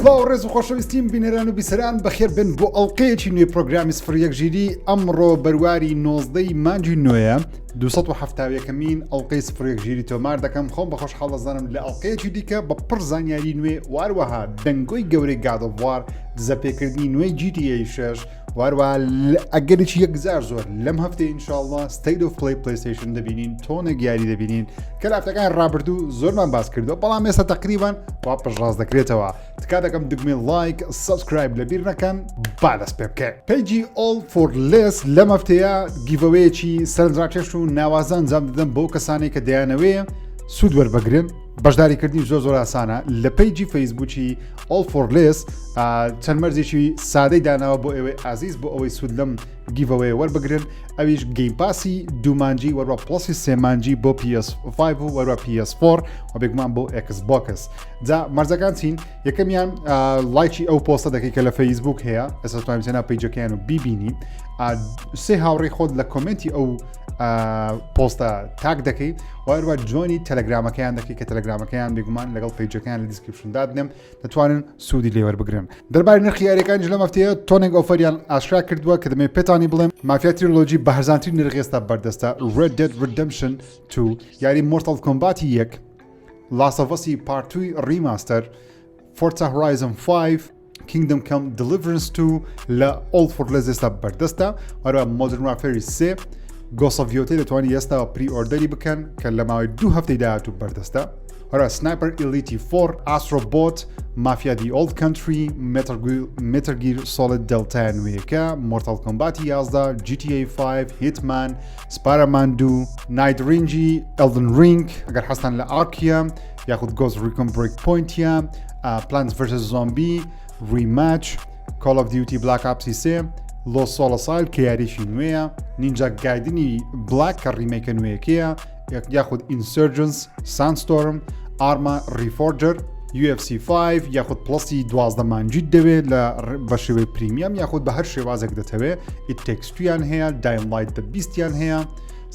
سڵاو ڕێز و خۆشەویستیم بینەران و بیسەران بەخێر بن بۆ ئەڵلقەیەکی نوێی پرۆگرامی سفر یەک ژیری ئەمڕۆ بەرواری نۆزدەی مانگی نوێیە 270یەکەمین ئەڵلقەی سفر یەک ژیری تۆمار دەکەم خۆم بە خۆشحاڵ دەزانم لە ئەڵلقەیەکی دیکە بە پڕ زانیاری نوێ واروەها دەنگۆی گەورەی God of War دزەپێکردنی نوێی GTA 6 واروە ئەگەرێکی یەکجار زۆر لەم هەفتەی ئینشاءاللە State of Play PlayStation دەبینین تۆنێک یاری دەبینین کە لە هەفتەکان ڕابردوو زۆرمان باس کردووە بەڵام ئێستا تقریبان وا پشتڕاست دەکرێتەوە تکا دەکەم دگمەی like subscribe لەبیر نەکەن با دەست پێ بکەین. page ی All for Less لەم هەفتەیە giveaway یەکی سەرنجڕاکێش و ناوازە ئەنجام دەدەم بۆ کەسانێک کە دەیانەوێ سوود وەربگرن بەشداریکردنی زۆر زۆر ئاسانە لە page ی فەیسبوکی All for Less چەند مەرجێکی سادەی داناوە بۆ ئێوەی ئازیز بۆ ئەوەی سوود لەم giveaway وەربگرن ئەویش Game Pass ی دوومانجی وەروە Plus ی سێمانجی بۆ PS5 و وەروە PS4 و بێگومان بۆ Xbox جا مەرجەکان چین یەکەمیان لایکی ئەو پۆستە دەکەی کە لە فەیسبوک هەیە ئێستا توانیت ناو page ەکەیان و بیبینی سێ هاوڕێی خۆت لە comment ی ئەو پۆستە tag دەکەی وەروە join ی تەلەگرامەکەیان دەکەی کە تەلەگرامەکەیان بێگومان لەگەڵ page ەکەیان لە description دادنێم دەتوانن سوودی لێوەربگرن دەربارەی نرخی یاریەکانیش لەم هەفتەیە تۆنێک offer یان ئاشکرا کردووە کە دەمەوێت پێتانی بڵێم Mafia Trilogy بە هەرزانترین نرخ ئێستا بەردەستە Red Dead Redemption 2 یاری Mortal Kombat ی یەک Last of Us Part 2 Remaster Forza Horizon 5 Kingdom Come Deliverance 2 لە All for Less ئێستا بەردەستە هەروە Modern Warfare ی سێ Ghost of Yotei دەتوانانی ئێستا pre-order ی بکەن کە لە ماوەی دوو هەفتەی داهاتوو بەردەستە هەرا Sniper Elite 4 Astro Bot Mafia The Old Country Metal Gear Solid Delta نوێیەکە Mortal Kombat ی 11 GTA 5 Hitman Spider-Man 2 Nightreign ی Elden Ring ئەگەر حەستان لە ARK ە یاخود Ghost Recon Breakpoint ە Plants vs. Zombies Rematch Call of Duty Black Ops ی سێ Lost Soul Asylum کە یاریی نوێیە Ninja Gaiden ی Black کە remake ە نوێیەکەیە یاخود Insurgents Sandstorm Arma Reforger UFC 5 یاخود Plus ی دوازدە مانجیت دەوێت لە بە شێوەی premium یاخود بە هەر شێوازێک دەتەوێت It Takes Two یان هەیە Dying Light The Beast یان هەیە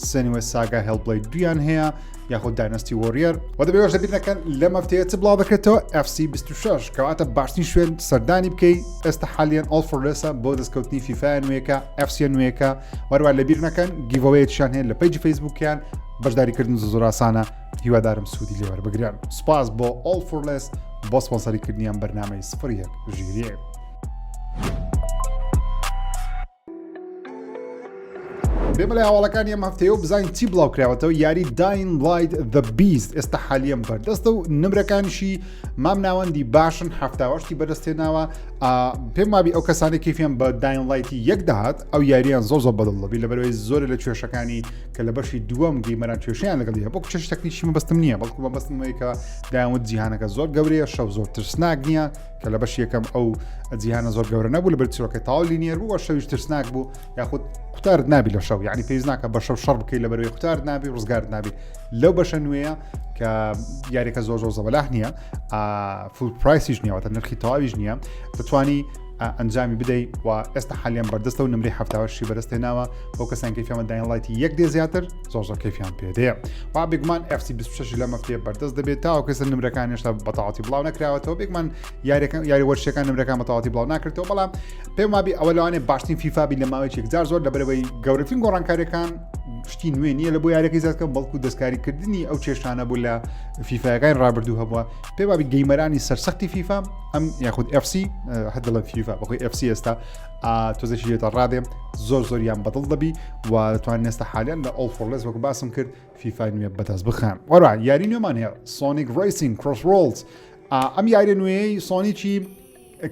Senua's Saga Hellblade دویان هەیە یاخود Dynasty Warriors و دەبێت لەبیر نەکەن لەم هەفتەیە چ بڵاو دەکرێتەوە FC 26 کەواتە باشترین شوێن سەردانی بکەی ئێستا حالیان All for Less ە بۆ دەستکەوتنی فیفا نوێیەکە FC نوێیەکە وەروە لەبیر نەکەن giveaway یەکیشان هەیە لە page ی فەیسبوکیان بەشداریکردن زۆر ئاسانە هیوادارم سوودی لێوەربگرن سوپاس بۆ All for Less بۆ سپۆنسەریکردنیان بەرنامەی سفر یەک ژیریە. بێمە لای هەواڵەکانی ئەم هەفتەیە و بزانین چی بڵاو کراوەتەوە یاری Dying Light The Beast ئێستا حالیەم بەردەستە و نمرەکانیشی مام ناوەندی باشن هەفتاوەشتی بەدەستێناوە پێم وابی ئەو کەسانی کەیفیان بە Dying Light ی یەک دەهات ئەو یاریان زۆر زۆر بەدڵ دەبی لەبەرەوەی زۆر لە کێشەکانی کە لە بەشی دووەم gamer ان کێشیان لەگەڵ هەیە بۆ کێش تەکنیکی مەبەستم نییە بەڵکو مەبەستم ئەوەیە کە دایانوت جیهانەکە زۆر گەورەیە شەو زۆر ترسناک نییە کە لە بەشی یەکەم ئەو جیهانە زۆر گەورە نەبوو لەبەر چیرۆکە تاو linear بوو و شەویش ترسناک بوو یاخود قوتارت نابی لە شەو یعنی پێویست ناکە بە شەو شەڕ بکەی لە بەرەوەی قوتارت نابی ڕزگارت نابی لەو بەشە نوێیە کە یاریەکە زۆر زۆر زەبەلاح نییە full price یش نییەوەتە نرخی تەواویش نییە دەتوانی ئەنجامی بدەی و ئێستا حالیان بەردەستە و نمری هەفتاوەشی بەدەستێناوە بۆ کەسان کەیفیان Dying Light ی یەک دێ زیاتر زۆر زۆر کەیفیان پێدەیە وا بێگومان FC 26 لە مەفتەیە بەردەست دەبێت تاوە کەسە نمرەکان هێشتا بەتەواتی بڵاو نەکراوەتەوە بێگومان یاریەکان یاری وەرشەکان نمرەکان بەتەواتی بڵاو ناکرێتەوە بەڵام پێم وابی ئەوە لەوانێ باشترین فیفا بی لە ماوەی یەکجار زۆر لەبەرەوەی گەورەترین گۆڕانکاریەکان شتی نوێ نییە لە بۆ یاریەکەی زیادکە بەڵکو دەستکاریکردنی ئەو چێشتانە بوو لە فیفاەکانی ڕابردوو هەبووە پێ وابی gamer انی سەرسەختی فیفا ئەم یاخود FC هەدڵە فیفا بەخۆی FC ئێستا تۆزێکی لێتە ڕادێ زۆر زۆریان بەدڵ دەبی و دەتوانن ئێستا حالیان لە All for Less وەکو باسم کرد فیفای نوێ بەدەست بخەن وەرا یاری نوێمان هەیە Sonic Racing CrossWorlds ئەم یاریە نوێیەی سۆنیکی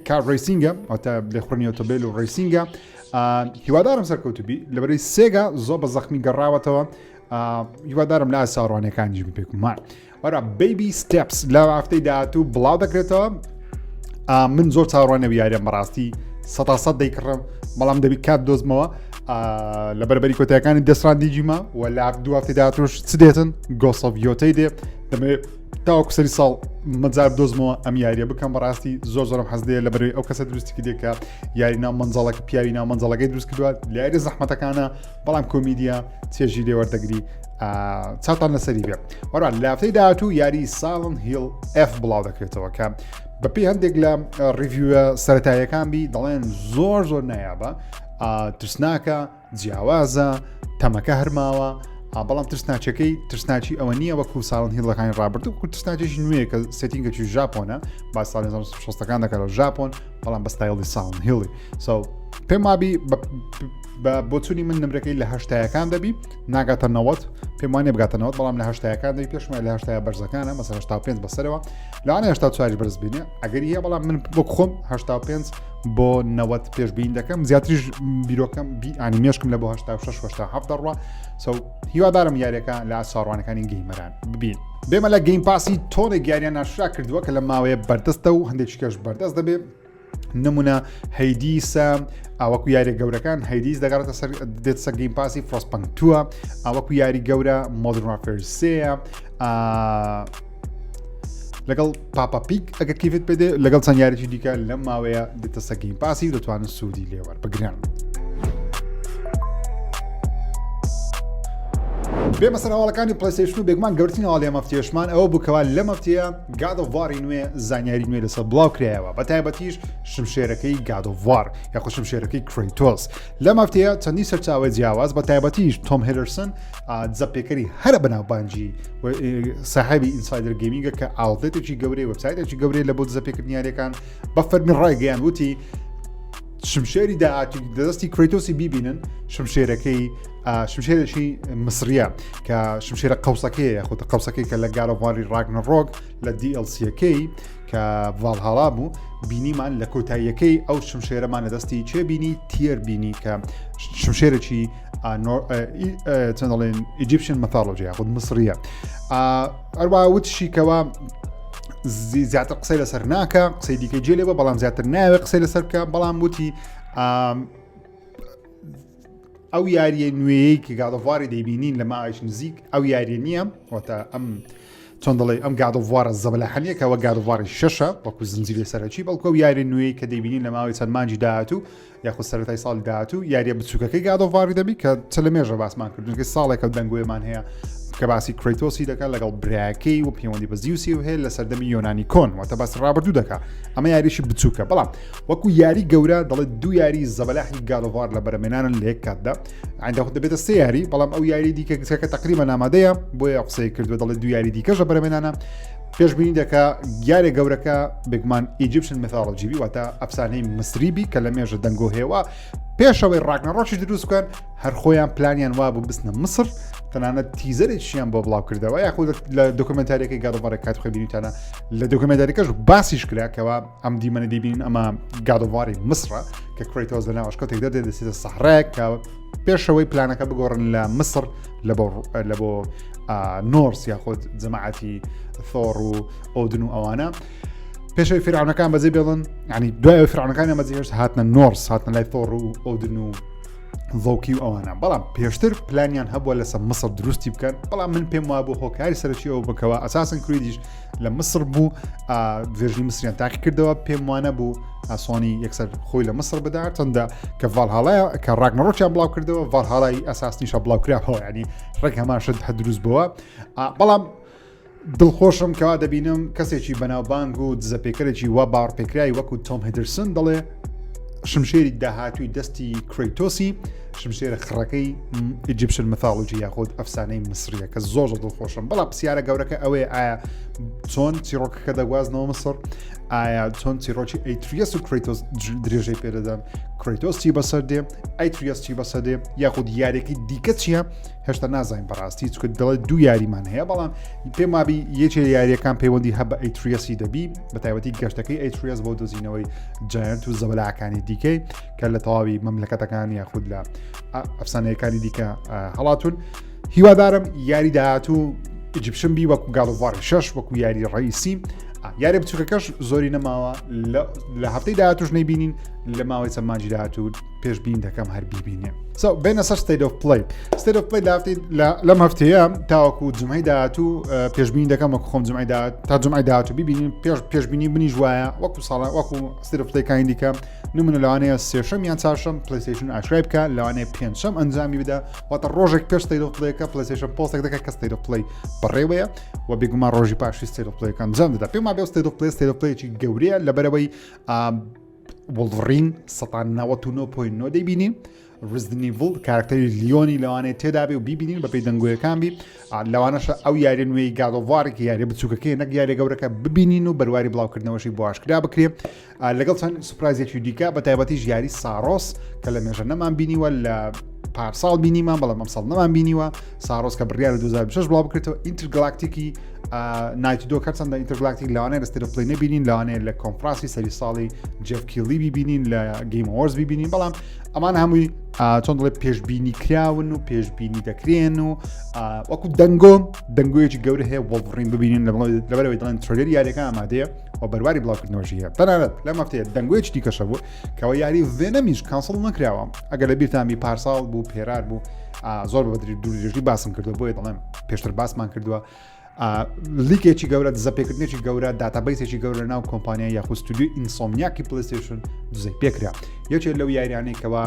car racing ە واتە لێخوڕنی ئۆتۆمبیل و racing ە هیوادارم سەرکەوتبی لەبەرەی سێگا زۆر بە زەخمی گەڕاوەتەوە هیوادارم لە ساڕوانەکانیش بپێکمان وەرا Baby Steps لە هەفتەی داهاتوو بڵاو دەکرێتەوە من زۆر چاوەڕوانە یاریان بەڕاستی سەتا سەد دەیکڕم بەڵام دەبی کات دۆزمەوە لە بەربەری کۆتایەکانی دەسران دیجیما و لە دو هەفتەی داهاتووش چ دێتن Ghost of Yotei دێ دەمەوێت. تاوەکو سەری ساڵ مەجار بدۆزمەوە ئەم یاریە بکەم بەڕاستی زۆر زۆرم حەزدەیە لە بەروی ئەو کەسە دروستی کردێ کە یاری ناو مەنزەڵەکە پیاوی ناو مەنزەڵەکەی دروست کردووە لە یاری زەحمەتەکانە بەڵام کۆمیدیە چێژی لێوەردەگری چاتان لەسەری بێ وەرا لافتەی داهاتوو یاری Silent Hill f بڵاو دەکرێتەوە کە بەپی هەندێک لە review ە سەتاییەکان بی دەڵێن زۆر زۆر نایابە ترسناکە جیاوازە تەمەکە هەرماوە بەڵام ترسناچەکەی ترسناچی ئەوە نییە وەکو Silent Hill ەکانی ڕابردوو کو ترسناچێکی نوێ کە setting ێکی ژاپۆنە با ساڵی 1960ەکان دەکات لە ژاپۆن بەڵام بە ستایلی Silent Hill ی so پێم وابی بە بۆچوونی من نمرەکەی لە هەشتایەکان دەبی ناگاتە 90 پێم وانە بگاتە 90 بەڵام لە هەشتایەکان دەبی پێشمە لە هەشتای بەرزەکانە مەسە 85 بەسەرەوە لەوانە 84 بەرز بینێ ئەگەری هەیە بەڵام من بۆ خۆم 85 بۆ 90 پێشبین دەکەم زیاتریش بیرۆکەم ینی مێشکم لە بۆ 86 87 دەڕوە so هیوادارم یاریەکە لە چاڕوانەکانی gamer ان ببین بێمە لە Game Pass ی تۆنێک یاریان ناشرا کردووە کە لە ماوەیە بەردەستە و هەندێکی کەش بەردەست دەبێت نمونە Hades ە ئاوەکو یاری گەورەکان Hades دەگەڕێتە سەر دێت سەر Game Pass ی Frostpunk two ە ئاوەکو یاری گەورە Modern Warfare سێە لەگەڵ Peppa Pig ئەگە کیفت پێدێ لەگەڵ چەند یاریی دیکە لەم ماوەیە دێتە سەر Game Pass ی و دەتوانن سوودی لێوەربگرن. بێمە سەر هەواڵەکانی PlayStation و بێگومان گەورترین هەواڵی ئەم هەفتەیەشمان ئەوە بوو کەوا لەم هەفتەیە God of War ی نوێ زانیاری نوێ لەسەر بڵاو کرایەوە بە تایبەتیش شمشێرەکەی God of War یاخود شمشێرەکەی Kratos لەم هەفتەیە چەندین سەرچاوەی جیاواز بە تایبەتیش تۆم هێدرسن دزەپێکەری هەرە بەناوبانگی ساحێبی Insider Gaming ە کە outlet ێکی گەورەی وبسایتێکی گەورەی لە بۆ دزەپێکردنی یاریەکان بە فەرمی ڕایگەیان وتی شمشێری داهاتوو دەستی Kratos ی بیبینن شمشێرەکەی شمشێرێکی مسریە کە شمشێرە قەوسەکەی یاخود قەوسەکەی کە لە God of War ی Ragnarok لە DLC ەکەی کە Valhalla بوو بینیمان لە کۆتاییەکەی ئەو شمشێرەمان لە دەستی چێ بینی تیر بینی کە شمشێرێکی چەند دەڵێن Egyptian mythology یاخود مسریە ئەروە وتشی کەەوە زیاتر قسەی لەسەر ناکە قسەی دیکە جێ لێ بە بەڵام زیاتر ناوێ قسەی لەسەر بکە بەڵام وتی ئەو یاریە نوێیەی کە God of War ی دەیبینین لە ماوەیەکی نزیک ئەو یاریە نییە واتە ئەم چۆن دەڵێ ئەم God of War ە زەبەلاحەنیە کە وە God of War ی شەشە وەکو زنجیرە سەرەکی بەڵکو ئەو یاری نوێی کە دەیبینین لە ماوەی چەند مانگی داهاتوو یاخود سەرەتای ساڵی داهاتوو یاریە بچووکەکەی God of War ی دەبی کە چ لە مێژە باسمان کردن کە ساڵێکە دەنگۆیمان هەیە کە باسی Kratos ی دەکات لەگەڵ براکەی و پەیوەندی بە زیوسی و هەیە لە سەردەمی یۆنانی کۆن واتە باسی ڕابردوو دەکات ئەمە یاریشی بچووکە بەڵام وەکو یاری گەورە دەڵێت دوو یاری زەبەلاحی God of War لە بەرەمێنانن لە یەک کاتدا ئەندە دەبێتە سێ یاری بەڵام ئەو یاری دیکە کچەکە تقریبا نامادەیە بۆیە قسەی کردووە دەڵێت دوو یاری دیکەش لە بەرەمێنانە پێشبینی دەکا یارێ گەورەکە بێگومان Egyptian mythology بی واتە ئەفسانەی مسری بی کە لە مێژە دەنگۆ هێوا پێشەوەی Ragnarok ی دروست بکەن هەر خۆیان پلانیان وابوو بستنە مسر تەنانەت teaser ێکیان بۆ بڵاو کردەوە یاخود لە دۆکمنتاریەکەی God of War ە کات خۆی بینیتانە لە دۆکمنتاریەکەش باسیش کرا کەوا ئەم دیمەنە دەبینین ئەمە God of War ی مسرە کە Kratos لە ناو ئەشکەوتێک دەردێت دەچێتە سەحرایەک کە پێشەوەی پلانەکە بگۆڕن لە مسر لە بۆ لە بۆ Norse یاخود جەماعەتی ثۆڕ و ئۆدن و ئەوانە پێشەوەی فیرعونەکان بەجێ بێڵن ینی دوای فیرعونەکان بەجێ هێشت هاتنە Norse هاتنە لای ثۆڕ و ئۆدن و ڵۆکی و ئەوانە بەڵام پێشتر پلانیان هەبووە لەسەر مسر دروستی بکەن بەڵام من پێم وابوو هۆکاری سەرەکی ئەو بکەوە Assassin's Creed یش لە مسر بوو version ی مسریان تاقی کردەوە پێم وانە بوو ئاسۆنی یەکسەر خۆی لە مسر بدات چەندە کە ڤالهاڵای کە Ragnarok یان بڵاو کردەوە ڤالهاڵای ئەساسنیشە بڵاو کراوە ینی ڕێک هەمان شت هە دروست بووە بەڵام دڵخۆشم کەوا دەبینم کەسێکی بەناوبانگ و دزەپێکەرێکی وا باوەڕپێکراوی وەکو تۆم هێدرسن دەڵێ شمشێری داهاتووی دەستی Kratos ی شمشێرە خڕەکەی Egyptian mythology یاخود ئەفسانەی مسریە کە زۆر زۆر دڵخۆشم بەڵام پرسیارە گەورەکە ئەوەیە ئایا چۆن چیرۆکەکە دەگوازنەوە مسڕ ئایا چۆن چیرۆکی ئەیتریەس و Kratos درێژەی پێدەدەن Kratos چی بەسەر دێ ئەیتریەس چی بەسەر دێ یاخود یاریەکەی دیکە چییە هێشتا نازانین بەڕاستی چکە دەڵێت دوو یاریمان هەیە بەڵام پێم وابی یەکێ یاریەکان پەیوەندی هە بە ئەیتریەسی دەبی بە تایبەتی گەشتەکەی ئەیتریەس بۆ دۆزینەوەی giant و زەبەلاکانی دیکەی کە لە تەواوی مەملەکەتەکان یاخود لە ئەفسانەیەکانی دیکە هەڵاتون هیوادارم یاری داهاتوو Egyptian بی وەکو God of War ی شەش وەکو یاری ڕئیسی یاری بچووکەکەش زۆری نەماوە لە هەفتەی داهاتوش نەیبینین لە ماوەی چەند مانگی داهاتوو. پێشبین دەکەم هەر بیبینێ so بێنە سەر State of Play State of Play لەم هەفتەیە تاوەکو جمعی داهاتوو پێشبین دەکەم وەکو خۆم جمعی داهات تا جمعی داهاتوو ببینین پێش پێشبینی منیش وایە وەکو ساڵە وەکو State of Play کانی دیکە نمونە لەوانەیە سێشەم یان چارشەم PlayStation ئاشکرای بکە لەوانەیە پێنجشەم ئەنجامی بدا واتە ڕۆژێک پێش State of Play ەکە PlayStation پۆستێک دەکات کە State of Play بەڕێوەیە و بێگومان ڕۆژی پاشی State of Play ەکە ئەنجام دەدا پێم وابێ State of Play State of Play ێکی گەورەیە لەبەرەوەی Wolverine 99.9 دەیبینین Resident Evil کارکتەری لیۆنی لەوانەیە تێدابێ و بیبینین بەپێی دەنگۆیەکان بی لەوانەشە ئەو یاری نوێی God of War ێکی یاری بچووکەکەی نەک یاری گەورەکە ببینین و بەرواری بڵاوکردنەوەشی بۆ ئاشکرا بکرێ لەگەڵ چەند surprise ێکی دیکە بە تایبەتیش یاری Saros کە لە مێژە نەمان بینیوە لە پارساڵ بینیمان بەڵام ئەمساڵ نەمان بینیوە Saros کە بڕیار 2026 بڵاو بکرێتەوە Intergalactic ی Naughty Dog هەرچەندە Intergalactic لەوانەیە لە State of Play نەبینین لەوانەیە لە کۆنفرانسی سەری ساڵی Geoff Keighley ببینین لە Game Awards ببینین بەڵام ئەمان هەمووی چۆن دەڵێ پێشبینی کراون و پێشبینی دەکرێن و وەکو دەنگۆ دەنگۆیەکی گەورە هەیە Wolverine ببینین لەبەرەوەی دەڵێن trailer ی یاریەکە ئامادەیە و بەرواری بڵاوکردنەوەشی هەیە تەنانەت لەم هەفتەیە دەنگۆیەکی دیکەشە بوو کەەوە یاری Venom یش cancel نەکراوە ئەگەر لە بیرتان بی پارساڵ بوو پێرار بوو زۆر بە دوورێژی باسم کردو بۆیە دەڵێم پێشتر باسمان کردووە leak ێکی گەورە دزەپێکردنێکی گەورە database ێکی گەورە ناو کۆمپانیا یاخود ستودیو Insomniac ی PlayStation دزەی پێکرا یەکێک لەو یاریانەی کەوا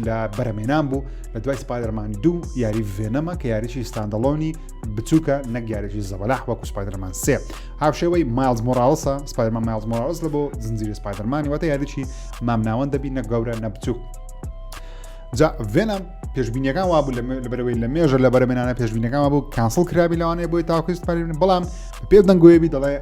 لە بەرەمێنان بوو لە دوای Spider-Man دوو یاری Venom ە کە یاریی standalone ی بچووکە نەک یاریی زەبەلاح وەکو Spider-Man سێ هاوشێوەی Miles Morales ە Spider-Man Miles Morales لە بۆ زنجیرە Spider-Man ی واتە یاریی مامناوەند دەبی نە گەورە نە بچووک جا Venom پێشبینیەکان وابوو لەبەرەوەی لە مێژە لە بەرەمێنانە پێشبینەکان وابوو cancel کرابی لەوانەیە بۆی تاکوست پارێن بەڵام پێ دەنگۆیەبی دەڵێ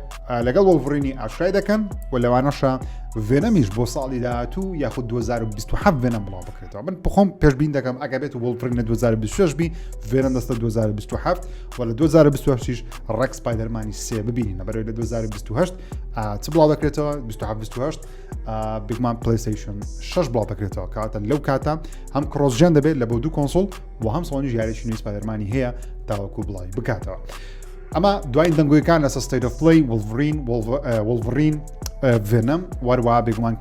لەگەڵ Wolverine ی ئاشکرای دەکەن و لەوانەشە Venom یش بۆ ساڵی داهاتوو یاخود 2027 Venom بڵاو بکرێتەوە من بخۆم پێشبین دەکەم ئەگە بێت Wolverine لە 2026 بی Venom دەستە 2027 و لە 2028 ڕێک Spider-Man ی سێ ببینین لەبەرەوەی لە 2028 چ بڵاو دەکرێتەوە 27 28 بگمان PlayStation 6 بڵاو دەکرێتەوە کاتە لەو کاتە هەم cross-gen دەبێت لە بۆ دوو console و هەم سۆنی یاریی نوێی Spider-Man ی هەیە تاوەکو بڵاوی بکاتەوە. ئەمە دوایین دەنگۆیەکان لەسەر State of Play Wolverine Wolverine Venom وەروە بێگومان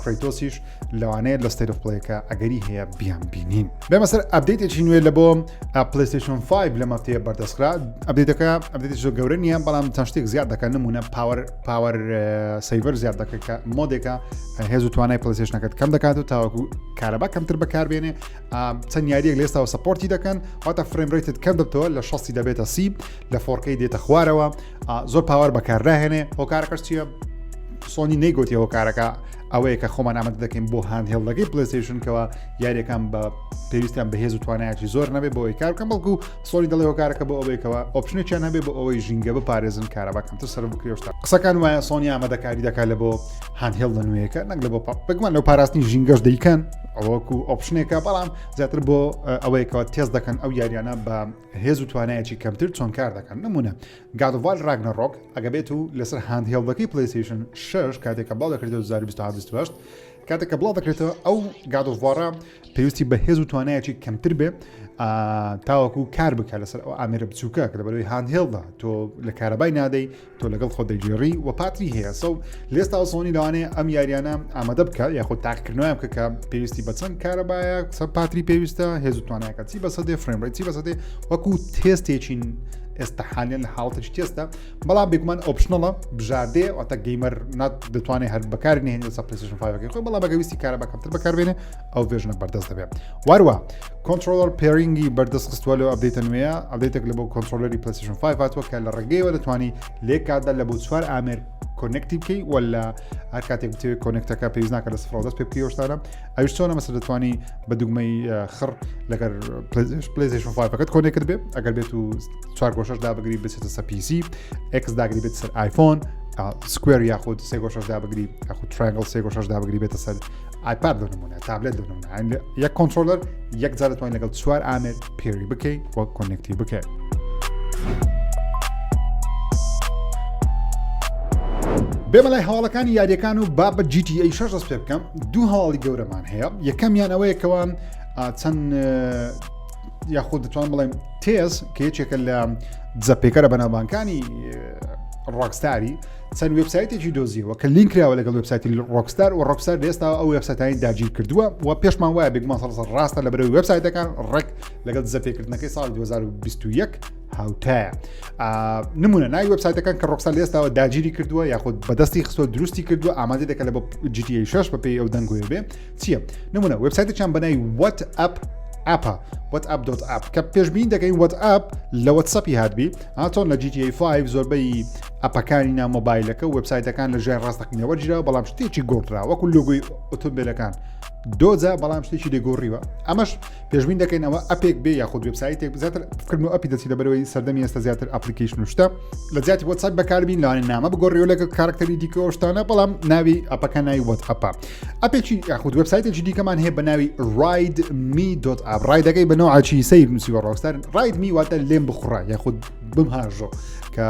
Kratos یش لەوانەیە لە State of Play ەکە ئەگەری هەیە بیان بینین بێمە سەر update ێکی نوێ لە بۆ PlayStation 5 لە مەفتەیە بەردەستخرا update ەکە update ی زۆر گەورە نییە بەڵام چەند شتێک زیاد دەکەن نمونە power power saver زیاد دەکە کە mode ێکە هێز و توانای PlayStation ەکەت کەم دەکات و تاوەکو کارەبا کەمتر بەکاربێنێ چەند یاریەک لێستاوە support ی دەکەن واتە frame rate ت کەم دەبتەوە لە 60 دەبێتە سی لە 4K دێتە خوارەوە زۆر power بەکارناهێنێ هۆکارەکەش چییە؟ سۆنی نەیگوتی هۆکارەکە ئەوەیە کە خۆمان ئامادە دەکەین بۆ handheld ەکەی PlayStation کەەوە یاریەکان بە پێویستیان بەهێز و توانایەکی زۆر نەبێ بۆ ئەوەی کار بکەن بەڵکو سۆنی دەڵێ هۆکارەکە بۆ ئەوەیەکەوە option ێکیان هەبێ بۆ ئەوەی ژینگە بپارێزن کارەبا کەمتر سەر بکرێشتا قسەکان وایە سۆنی ئامادەکاری دەکات لە بۆ handheld ە نوێیەکە نەک لە بۆ بگومان لەو پاراستنی ژینگەش دەیکەن ئەوەکو option ێکە بەڵام زیاتر بۆ ئەوەیەکەوە تێز دەکەن ئەو یاریانە بە هێز و توانایەکی کەمتر چۆن کار دەکەن نمونە God of War Ragnarok ئەگە بێت و لەسەر handheld ەکەی PlayStation 6 کاتێک کە بڵاو دەکرێتەوە 2028 کاتێک کە بڵاو دەکرێتەوە ئەو God of War ە پێویستی بە هێز و توانایەکی کەمتر بێ تاوەکو کار بکە لەسەر ئەو ئامێرە بچووکە کە لەبەرەوەی handheld ە تۆ لە کارەبای نادەی تۆ لەگەڵ خۆ دەگێڕی و پاتری هەیە so لێستا سۆنی لەوانەیە ئەم یاریانە ئامادە بکە یاخود تاقیکردنەوەیان بکە کە پێویستی بە چەند کارەبایە چەند پاتری پێویستە هێز و توانایەکە چی بەسەدێ frame rate چی بەسەدێ وەکو تێستێکین ئێستا حالیان لە حاڵەتێکی تێستە بەڵام بێگومان optional ە بژاردەیە واتە gamer نات دەتوانێت هەر بەکاری نهێنێت لەسەر PlayStation 5 خۆی بەڵام بەگە ویستی کارەبا کەمتر بەکاربێنێ ئەو version ە بەردەست دەبێت واروە controller pairing ی بەردەست خستووە لەو update ە نوێیە update ێک لە بۆ controller ی PlayStation 5 هاتووە کە لە ڕێگەیەوە دەتوانی لێک کاتدا لە بۆ چوار ئامێر connect ی بکەی ولا هەر کاتێک بتەوێت connect ەکە پێویست ناکە لە سفرەوە دەست پێ بکەی شتانە ئەوش چۆنە مەسە دەتوانی بە دوگمەی خڕ لەگەر PlayStation 5ەکەت connect بێ ئەگەر بێت و چوار گۆشەش دابگری بچێتە سەر PC X داگری بێت سەر iPhone square یاخود سێ گۆشەش دابگری یاخود triangle سێ گۆشەش دابگری بێتە سەر iPad لە نمونە تابلێت لە نمونە یەک controller یەک جار دەتوانین لەگەڵ چوار ئامێر pair ی بکەی و connect ی بکەی. بێمە لای هەواڵەکانی یاریەکان و با بە GTA 6 دەست پێ بکەم دوو هەواڵی گەورەمان هەیە یەکەمیان ئەوەیە کەەوە چەند یاخود دەتوان بڵێم تێز کە یەکێکە لە دزەپێکەرە بەناوبانکانی ڕۆکستاری چەند وبسایتێکی دۆزیەوە کە لینک کراوە لەگەڵ وبسایتی ڕۆکستار و ڕۆکستار لێستا ئەو وبسایتانی داگیر کردووە و پێشمان وایە بێگومان سەر ڕاستە لە بەرەوەی وبسایتەکان ڕێک لەگەڵ دزەپێکردنەکەی ساڵی 2021 هاوتایە نمونە ناوی وبسایتەکان کە ڕۆکستار لێستاوە داگیری کردووە یاخود بەدەستی خستووە دروستی کردووە ئامادە دەکە لە بۆ GTA 6 بەپێی ئەو دەنگۆیە بێ چییە نمونە وبسایتێکیان بەناوی WhatsApp app ە whatup.app کە پێشبین دەکەین WhatsApp لە وەتسەپی هاتبی هاتۆن لە GTA 5 زۆربەی ئەپەکانی ناو مۆبایلەکە و وبسایتەکان لە ژیان ڕاستەقینە وەرگیرا بەڵام شتێکی گۆڕدرا وەکو لۆگۆی ئۆتۆمبیلەکان دۆجا بەڵام شتێکی دەگۆڕیوە ئەمەش پێشبین دەکەین ئەوە ئەپێک بێ یاخود وبسایتێک زیاتر فکرم و ئەپی دەچی لەبەرەوەی سەردەمی ئێستا زیاتر application و شتە لە جیاتی وەتساپ بەکاربین لەوانە نامە بگۆڕیەوە لەگەڵ کارکتەری دیکە ئەو شتانە بەڵام ناوی ئەپەکە ناوی WhatsApp ە ئەپێکی یاخود وبسایتێکی دیکەمان هەیە بە ناوی ride me dot app ڕایدەکەی بە نەوعاچی سیر نووسیوە ڕۆکستار ride me واتە لێم بخوڕە یاخود بمهاژۆ کە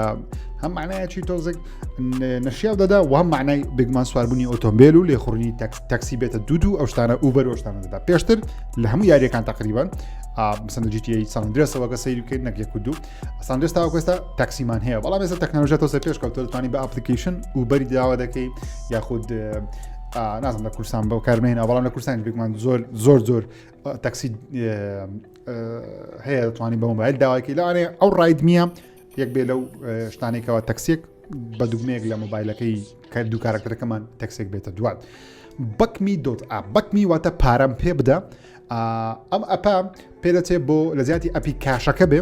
هەم معنایەکی تۆزێک نەشیاو دەدا و هەم معنای بێگومان سواربوونی ئۆتۆمبیل و لێخوڕنی تاکسی بێتە دوو ئەو شتانە ئوبەر و شتانە دەدا پێشتر لە هەموو یاریەکان تقریبان مثلا GTA San Andreas ەوە کە سەیری بکەین نەک یەک و دوو San Andreas تاوەکو ئێستا تاکسیمان هەیە بەڵام ئێستا تەکنەلۆژیا تۆزێ پێش کەوتووە دەتوانی بە application ئوبەری داوا دەکەی یاخود نازم لە کوردستان بەو کارمێنە بەڵام لە کوردستان بێگومان زۆر زۆر زۆر تاکسی هەیە دەتوانانی بە مۆبایل داواکی لەوانەیە ئەو ride me یە یەک بێ لەو شتانێکەوە تەکسێک بە دوگمەیەک لە مۆبایلەکەی کە دوو کارکتەرەکەمان تەکسێک بێتە دوات buck me dot app buck me واتە پارەم پێ بدە ئەم ئەپە پێدەچێت بۆ لە زیاتی ئەپی کاشەکە بێ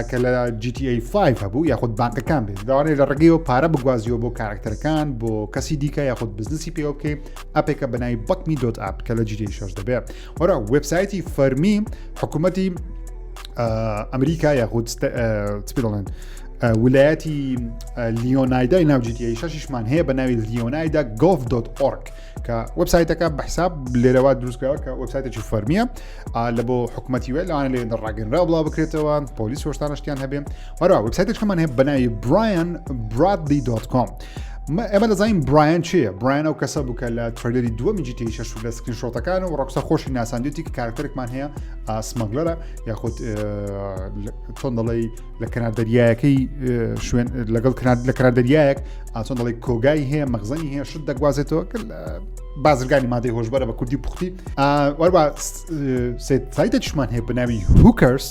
کە لە GTA 5 هەبوو یاخود بانکەکان بێت داوانێت لە ڕێگەیەوە پارە بگوازیەوە بۆ کارکتەرەکان بۆ کەسی دیکە یاخود بزنسی پێوە بکەیت ئەپێکە بەناوی buck me dot app کە لە GTA 6 دەبێت وەرە وبسایتی فەرمی حکوومەتی ئەمریکا یاخود چ دەڵێن ولایەتی لیۆنایدای ناو GTA شەشیشمان هەیە بە ناوی لیۆنایدا gov.org کە وبسایتەکە بە حساب لێرەوە دروستکراوە کە وبسایتێکی فەرمیە لە بۆ حکوومەتی وێ لەوانە لێ ڕاگەنرا بڵاو بکرێتەوە پۆلیس هۆشتانە شتیان هەبێ وەرا وبسایتێکمان هەیە بە ناوی Brian Bradley.com ئێمە دەزانین برایان چییە؟ برایان ئەو کەسە بوو کە لە trailer ی دووەمی GTA شەش و لە screenshot ەکان و ڕۆکستار خۆشی ناساندێتی کە کارکتەرێکمان هەیە smuggler ە یاخود چۆن دەڵێی لە کەنار دەریایەکەی شوێن لەگەڵ لە کەنار دەریایەک ئاچۆن دەڵێ کۆگای هەیە مەخزەنی هەیە شت دەگوازێتەوە کە بازرگانی مادەی هۆشبەرە بە کوردی پوختی وەربا سایتێکیشمان هەیە بە ناوی hookers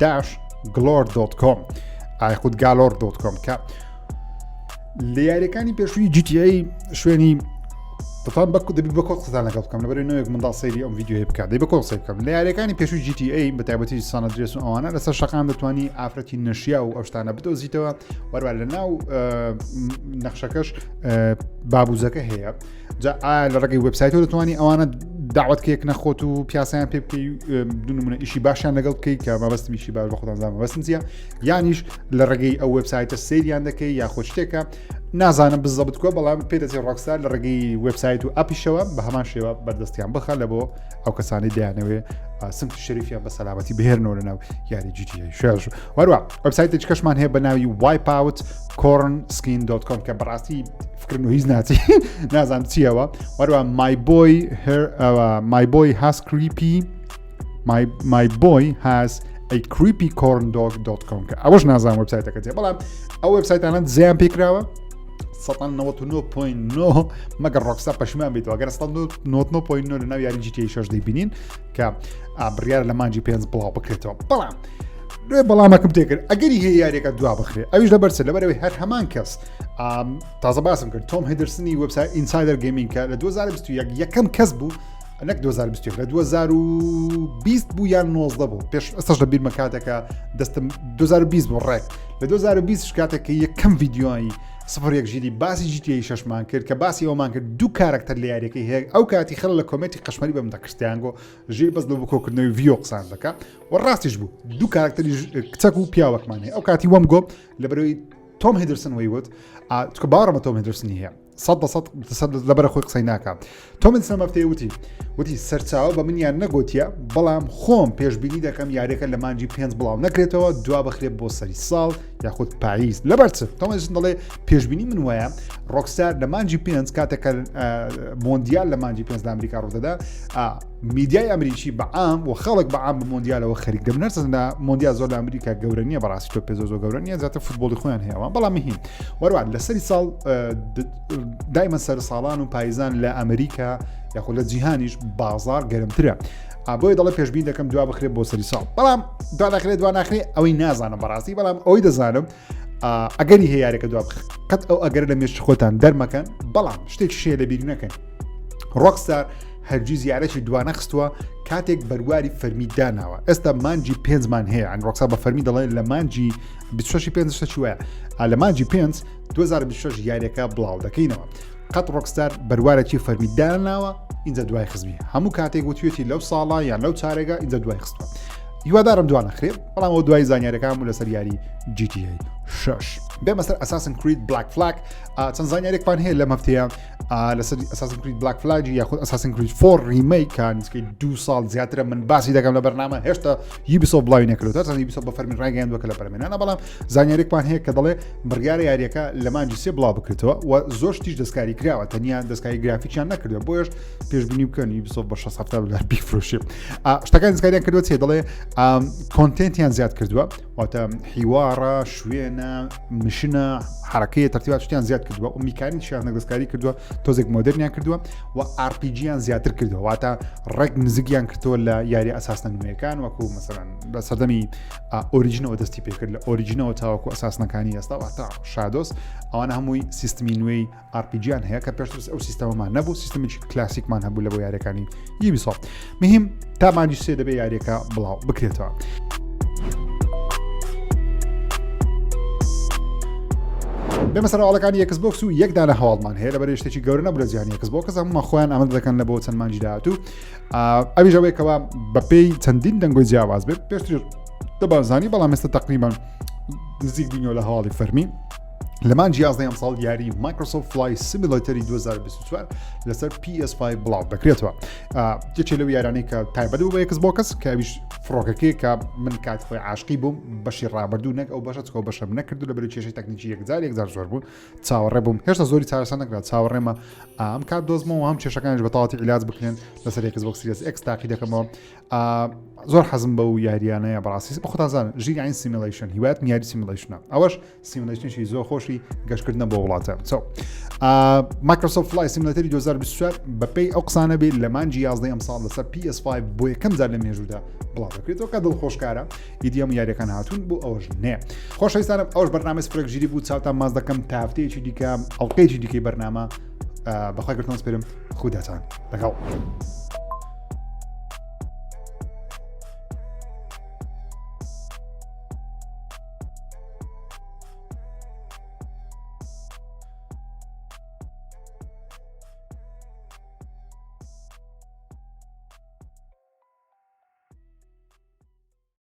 dash galore.com ئایخود galore.com کە لە یاریەکانی پێشووی GTA شوێنی دەتوان بە دەبی بە کۆ قسەتان لەگەڵ بکەم لەبەر نوێک منداڵ سەیری ئەم ڤیدیۆیە بکات دەی بە کۆ قسەی بکەم لە یاریەکانی پێشووی GTA بە تایبەتی San Andreas و ئەوانە لەسەر شەقام دەتوانی ئافرەتی نەشیا و ئەو شتانە بدۆزیتەوە وەروە لە ناو نەخشەکەش بابوزەکە هەیە جا ئایا لە ڕێگەی وبسایتەوە دەتوانی ئەوانە داوت کێک نەخۆت و پیاسیان پێ بکەی نمونە ئیشی باشیان لەگەڵ بکەیت کە مەبەستم ئیشی باش بە خۆتان زانم مەبەستم چییە یانیش لە ڕێگەی ئەو وبسایتە سەیریان دەکەی یاخۆ شتێکە نازانم بزەبت کووە بەڵام پێ دەچێت ڕۆکستار لە ڕێگەی وبسایت و ئەپیشەوە بە هەمان شێوە بەردەستیان بخە لە بۆ ئەو کەسانی دەیانەوێ سمت شەریفیان بە سەلامەتی بهێرنەوە لە ناو یاری GTA شەش وەروە وبسایتێکی کەشمان هەیە بە ناوی wipeout cornskin.com کە بەڕاستی فکرن و هیچ ناچی نازانم چیەوە وەروە my boy her my boy has creepy my my boy has a creepy corn dog.com کە ئەوەش نازانم وبسایتەکە چیە بەڵام ئەو وبسایتانە زیان پێکراوە 99.9 مەگەر ڕۆکسا پەشیمان بیتەوە گەر 99.9 لە ناو یاری GTA 6 دەیبینین کە بڕیار لە مانجی پێنج بڵاو بکرێتەوە بەڵام دوێ بەڵامەکەم تێکرد ئەگەری هەیە یاریەکە دوا بخرێ ئەویش لەبەر چ لەبەرەوەی هەر هەمان کەس تازە باسم کرد تۆم هیدرسنی وبسایت Insider Gaming کە لە 2021 یەکەم کەس بوو نەک 2021 لە 2020 بوو یان 19 بوو پێش ئەستاش لە بیرمە کاتێکە دەستم 2020 بوو ڕێک لە 2020 کاتێک کە یەکەم ڤیدیۆی سفر یەک ژیری باسی GTA شەشمان کرد کە باسی ئەومان کرد دوو کارکتەر لە یاریەکەی هەیە ئەو کاتی خەڵ لە comment ی قەشمەری بەم دەکرستیانگۆ ژیر بەس لە بکۆکردنەوەی view قسان دەکا و ڕاستیش بوو دوو کارکتەری کچەک و پیاوەکمان هەیە ئەو کاتی وەم گۆ لە بەرەوەی تۆم هیدرسن وی وت چکە باوەڕمە تۆم هیدرسنی هەیە سەد بە سەد سەد لەبەرە خۆی قسەی ناکات تۆم هیدرسن مەفتەیە وتی وتی سەرچاوە بە منیان نەگوتیە بەڵام خۆم پێشبینی دەکەم یاریەکە لە مانجی پێنج بڵاو نەکرێتەوە دوا بخرێت بۆ سەری ساڵ یاخود پاییز لەبەر چ تۆم هیدرسن دەڵێ پێشبینی من وایە ڕۆکستار لە مانجی پێنج کاتێک کە مۆندیال لە مانجی پێنج لە ئەمریکا ڕوودەدا. میدیای ئەمریکی بەعام و خەڵک بەعام بە مۆندیالەوە خەریک دەبن هەرچەندە مۆندیال زۆر لە ئەمریکا گەورە نییە بەڕاستی تۆ پێ زۆر زۆر گەورە نییە زیاتر فوتبۆڵی خۆیان هەیەوە بەڵام مهم وەروان لە سەری ساڵ دایمە سەر ساڵان و پایزان لە ئەمریکا یاخود لە جیهانیش بازار گەرمترە بۆیە دەڵێ پێشبین دەکەم دوا بخرێت بۆ سەری ساڵ بەڵام دوا دەخرێت دوا ناخرێت ئەوەی نازانم بەڕاستی بەڵام ئەوەی دەزانم ئەگەری هەیە یاریەکە دوا بخ قەت ئەو ئەگەر لە مێشکی خۆتان دەرمەکەن بەڵام شتێک شێ لە بیر نەکەن ڕۆکستار هەرگیز یارێکی دوانەخستووە کاتێک بەرواری فەرمی داناوە ئێستا مانجی پێنجمان هەیە ئەن ڕۆکسا بە فەرمی دەڵێن لە مانجی 26 پێنج شتە وایە لە مانجی پێنج 2026 یاریەکە بڵاو دەکەینەوە قەت ڕۆکستار بەروارێکی فەرمی داناوە اینجا دوای خزمی هەموو کاتێک وتوێتی لەو ساڵە یان لەو چارێگە اینجا دوای خستوە هیوادارم دوا نەخرێ بەڵام ئەو دوای زانیارەکان بوو لەسەر یاری GTA 6 بێمە سەر Assassin's Creed Black Flag چەند زانیارێکمان هەیە لەم هەفتەیە لەسەر Assassin's Creed Black Flag ی یاخود Assassin's Creed 4 remake کە نزیکەی دو ساڵ زیاترە من باسی دەکەم لە بەرنامە هێشتا Ubisoft بڵاوی نەکردووە چەند Ubisoft بە فەرمی ڕایگەیاندووە کە لە بەرهەمهێنانە بەڵام زانیارێکمان هەیە کە دەڵێ بڕیارە یاریەکە لە مانگی سێ بڵاو بکرێتەوە و زۆر شتیش دەستکاری کراوە تەنیا دەستکاری گرافیکیان نەکردووە بۆیەش پێشبینی بکەن Ubisoft بە 6 دلار بیفرۆشێ شتەکان دەستکاریان کردووە چێ دەڵێ content یان زیاد کردووە واتە حیوارە شوێنە mission ە حرەکەیە تەرتیبات شتیان زیاد کردووە و میکانیکیان دەستکاری کردووە تۆزێک مۆدرنیان کردووە و RPG یان زیاتر کردووە واتە ڕێک نزیکیان کردەوە لە یاری ئەساسنە نوێیەکان وەکو مەسەلەن لە سەردەمی Origin ەوە دەستی پێکرد لە Origin ەوە تاوەکو ئەساسنەکانی ئێستا واتە Shadows ئەوانە هەمووی سیستمی نوێی RPG یان هەیە کە پێشتر ئەو سیستەمەمان نەبوو سیستمێکی کلاسیکمان هەبوو لە بۆ یاریەکانی Ubisoft مهم تا مانگی سێ دەبێ یاریەکە بڵاو بکرێتەوە. بێمە سەر هەواڵەکانی Xbox و یەک دانە هەواڵمان هەیە لەبەر شتێکی گەورە نەبوو لە جیهانی Xbox هەموو خۆیان ئامادە دەکەن لە بۆ چەند مانگی داهاتوو ئەویش ئەوەیەکەوە بەپێی چەندین دەنگۆی جیاواز بێت پێشتر دەبازانی بەڵام ئێستا تقریبان نزیک بینەوە لە هەواڵی فەرمی لە مانگی 11 ئەمساڵ یاری Microsoft Flight Simulator ی 2024 لەسەر PS5 بڵاو دەکرێتەوە یەکێ لەو یارانەی کە تایبەت بوو بە Xbox کە ئەویش فڕۆکەکەی کە من کات خۆی عاشقی بووم بەشی ڕابردوو نەک ئەو بەشە چکەو بەشەم نەکردو لە بەری کێشەی تەکنیکی یەکجار یەکجار زۆر بوو چاوەڕێ بووم هێشتا زۆری چارەسەر نەکرا چاوەڕێمە ئەم کات دۆزمەوە هەم کێشەکانیش بە تەواوەتی عیلاج بکرێن لەسەر Xbox Series X تاقی دەکەمەوە زۆر حەزم بەو یاریانەیە بەڕاستی بە خۆتان زانن ژیر عین simulation هیوایەت یاری simulation ە ئەوەش simulation ی زۆر خۆشی گەشتکردنە بۆ وڵاتە so Microsoft Flight Simulator ی 2024 بەپێی ئەو قسانە بێت لە مانگی 11 ئەم ساڵ لەسەر PS5 بۆ یەکەم جار لە مێژوودا بڵاو دەکرێتەوە کە دڵخۆشکارە ئیدی ئەم یاریەکان هاتوون بۆ ئەوەش نێ خۆشەویستانم ئەوش بەرنامە سپرێک ژیری بوو چاوتان ماز دەکەم تا هەفتەیەکی دیکە ئەڵلقەیەکی دیکەی بەرنامە بەخوای گرتن سپێرم خوداتان لەگەڵ.